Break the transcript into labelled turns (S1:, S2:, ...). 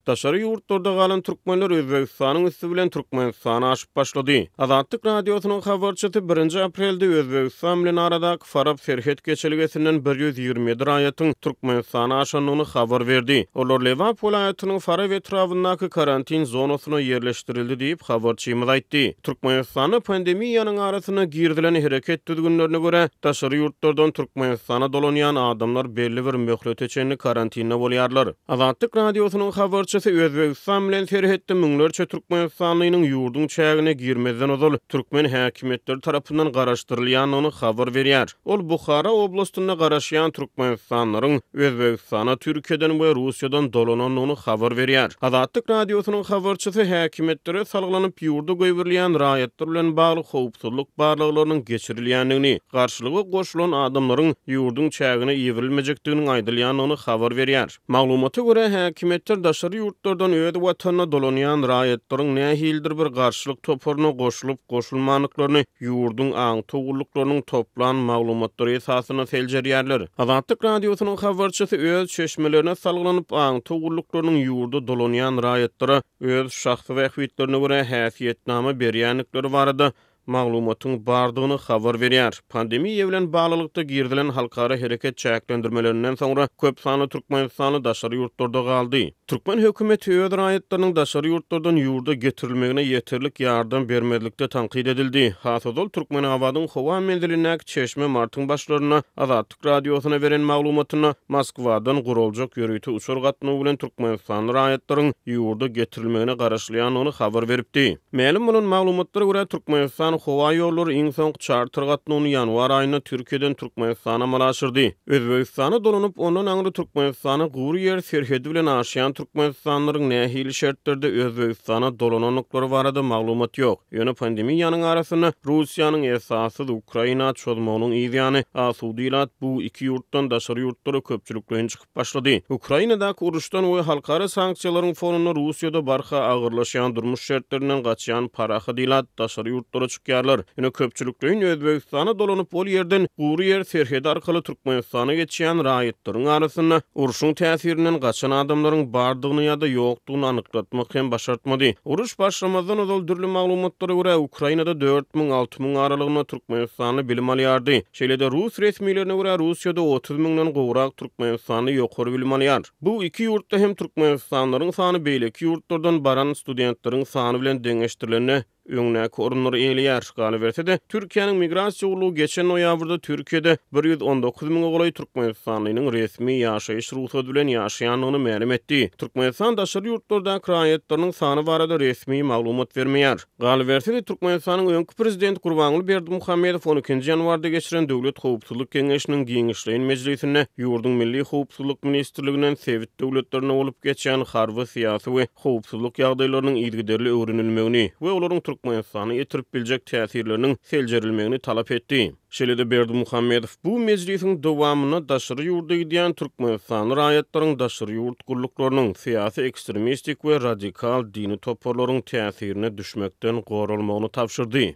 S1: Daşary ýurtlarda galan türkmenler Özbegistanyň üsti bilen Türkmenistana aşyp başlady. Azatlyk Radiosynyň habarçysy birinji aprelde Özbegistan bilen aradaky Farap serhet geçelgesinden 127 raýatyň Türkmenistana aşandygyny habar berdi. Olar Lebap welaýatynyň Farap etrabyndaky karantin zonasyna ýerleşdirildi diýip, habarçymyz aýtdy. Türkmenistanda pandemiýanyň arasynda girizilen hereket düzgünlerine görä, daşary ýurtlardan Türkmenistana dolanýan adamlar belli bir möhlete çenli karantinde bolýarlar. Azatlyk Radiosynyň habarçysy Özbegistan bilen serhetde müňlerçe türkmenistanlynyň ýurduň çägine girmezden ozal türkmen häkimiýetleri tarapyndan garaşdyrylýandygyny habar berýär. Ol Buhara oblastynda garaşýan türkmenistanlylaryň Özbegistana Türkiýeden we Russiýadan dolanandygyny habar berýär. Azatlyk Radiosynyň habarçysy häkimiýetlere salgylanyp ýurda goýberilýän raýatlar bilen bagly howpsuzlyk barlaglarynyň geçirilýändigini, garşylyga goşulan adamlaryň ýurduň çägine iberilmejekdiginiň aýdylýandygyny habar berýär. Maglumata görä, häkimiýetler daşary ýurtlardan öz watanyna dolanýan raýatlaryň nähilidir bir garşylyk toparyna goşulyp-goşulmandyklaryny ýurduň aňtaw gulluklarynyň toplan maglumatlary esasynda seljerýärler. Azatlyk Radiosynyň habarçysy öz çeşmelerine salgylanyp, aňtaw gulluklarynyň ýurda dolanýan raýatlara öz şahsy bähbitlerine görä häsiýetnama berýändikleri barada maglumatyň bardygyny habar berýär. Pandemiýa bilen baglylykda girizilen halkara hereket çäklendirmelerinden soňra köp sanly türkmenistanly daşary ýurtlarda galdy. Türkmen hökümeti öz raýatlarynyň daşary ýurtlardan ýurda getirilmegine ýeterlik ýardam bermezlikde tankyt edildi. Has ozal Türkmenabadyň howa menzilindäki çeşme martyň başlarynda Azatlyk Radiosyna beren maglumatynda, Moskwadan guraljak ýörite uçar gatnawy bilen türkmenistanly raýatlaryň ýurda getirilmegine garaşylýandygyny habar beripdi. Mälim bolan maglumatlara görä, Türkmenistan howa ýollary iň soňky çarter gatnawyny ýanwar aýynda Türkiýeden Türkmenistana amala aşyrdy. Özbegistana dolanyp, ondan aňry Türkmenistana gury ýer serhedi bilen aşýan türkmenistanlylaryň nähili şertlerde Özbegistana dolanandyklary barada maglumat ýok. Ýöne pandemiýanyň arasynda Russiýanyň esassyz Ukraina çozmagynyň yzýany, asuda ilat bu iki ýurtdan daşary ýurtlara köpçülikleýin çykyp başlady. Ukrainadaky uruşdan we halkara sanksiýalaryň fonunda Russiýada barha agyrlaşýan durmuş şertlerinden gaçýan parahat ilat daşary ýurtlara çykýarlar. Ýöne köpçülikleýin Özbegistana dolanyp, ol ýerden gury ýer serhedi arkaly Türkmenistana geçýän raýatlaryň arasynda urşuň täsirinden gaçan adamlaryň bardygyny ýa-da ýokdugyny anyklatmak hem başartmady. Uruş başlamazdan ozal dürli maglumatlara görä, Ukrainada 4000, 6000 aralygynda türkmenistanly bilim alýardy. Şeýle-de rus resmilerine görä, Russiýada 30 müňden gowrak türkmenistanly ýokary bilim alýar. Bu iki ýurtda hem türkmenistanlylaryň sany beýleki ýurtlardan baran studentleriň sany bilen deňeşdirilende öňdäki orunlary eýeleýär. Galyberse-de, Türkiýäniň Migrasiýa gullugy geçen noýabrda Türkiýede 119 müňe golaý türkmenistanlynyň resmi ýaşaýyş rugsady bilen ýaşaýandygyny mälim etdi. Türkmenistan daşary ýurtlardaky raýatlarynyň sany barada resmi maglumat bermeýär. Galyberse-de, Türkmenistanyň öňki prezidenti Gurbanguly Berdimuhamedow on ikinji ýanwarda geçiren Döwlet howpsuzlyk geňeşiniň giňişleýin mejlisinde ýurduň Milli howpsuzlyk ministrliginden sebit döwletlerinde bolup geçýän harby, syýasy we howpsuzlyk ýagdaýlarynyň yzygiderli öwrenilmegini we olaryň Türkmenistana ýetirip biljek täsirleriniň seljerilmegini talap etdi. Şeýle-de Berdimuhamedow bu mejlisiň dowamynda daşary ýurda gidýän türkmenistanly raýatlaryň daşary ýurt gulluklarynyň, syýasy ekstremistik we radikal dini toparlaryň täsirine düşmekden goralmagyny tabşyrdy.